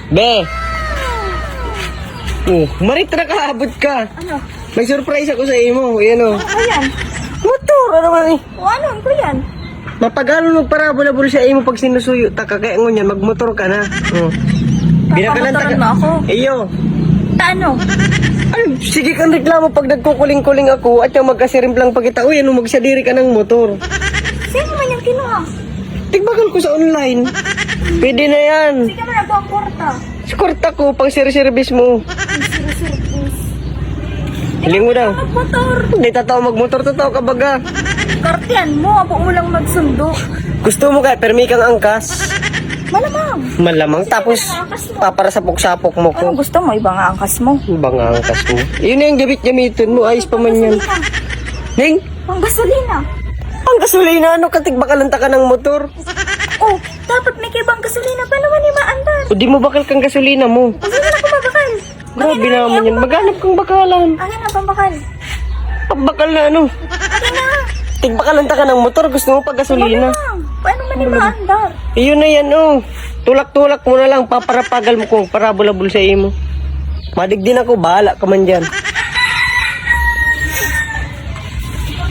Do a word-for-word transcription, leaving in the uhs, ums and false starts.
Be! Oh, marit na kaabot ka. Ano? May surprise ako sa imo. Ayan o. Ano ba yan? Motor, ano man eh. O ano? Ano ba yan? Mapagalon magparabol-abol sa imo pag sinusuyo ta ka. Kaya ngunyan, magmotor ka na. Oh. Binakalan ta Papamotoran ka. Mo ako? Iyo. Taano? Ay, sige kang reklamo pag nagkukuling-kuling ako at yung magkasirimplang pagkita, uy, ano, magsadiri ka ng motor. Sino man yung kinuha? Tigbakal ko sa online. Pwede na yan. Sige man ako ang kwarta. Sa kwarta ko, pang sir-service mo. Ang sir-service. Hiling mo daw. Magmotor. Hindi, totoo magmotor, totoo ka baga. Kartiyan mo, ako mo lang magsundo. Gusto mo kaya, permi kang angkas? Malamang. Malamang. Tapos, Ang angkas mo. paparasapok-sapok mo ko. Anong gusto mo? Iba nga angkas mo. Banga angkas mo. Yun na yung gamit-gamitin mo. Ayos pa man yan. Ning, Pang gasolina. ang gasolina, ano ka, tigbakalan ta ka ng motor? Oh, dapat may kaibang gasolina. Paano man yung maandar? O di mo bakal kang gasolina mo. Kasi na ako mabakal. Grabe naman yan. Maghanap kang bakalan. Akin na pambakal. Pagbakal na ano. Akin na. Tigbakalan ta ka ng motor, gusto mo pa gasolina. Lang. Paano man yung maandar? Iyon na yan, oh. Tulak-tulak mo na lang, paparapagal mo ko, parabol-abol sa imo. Madigdi na ako, bahala ka man dyan.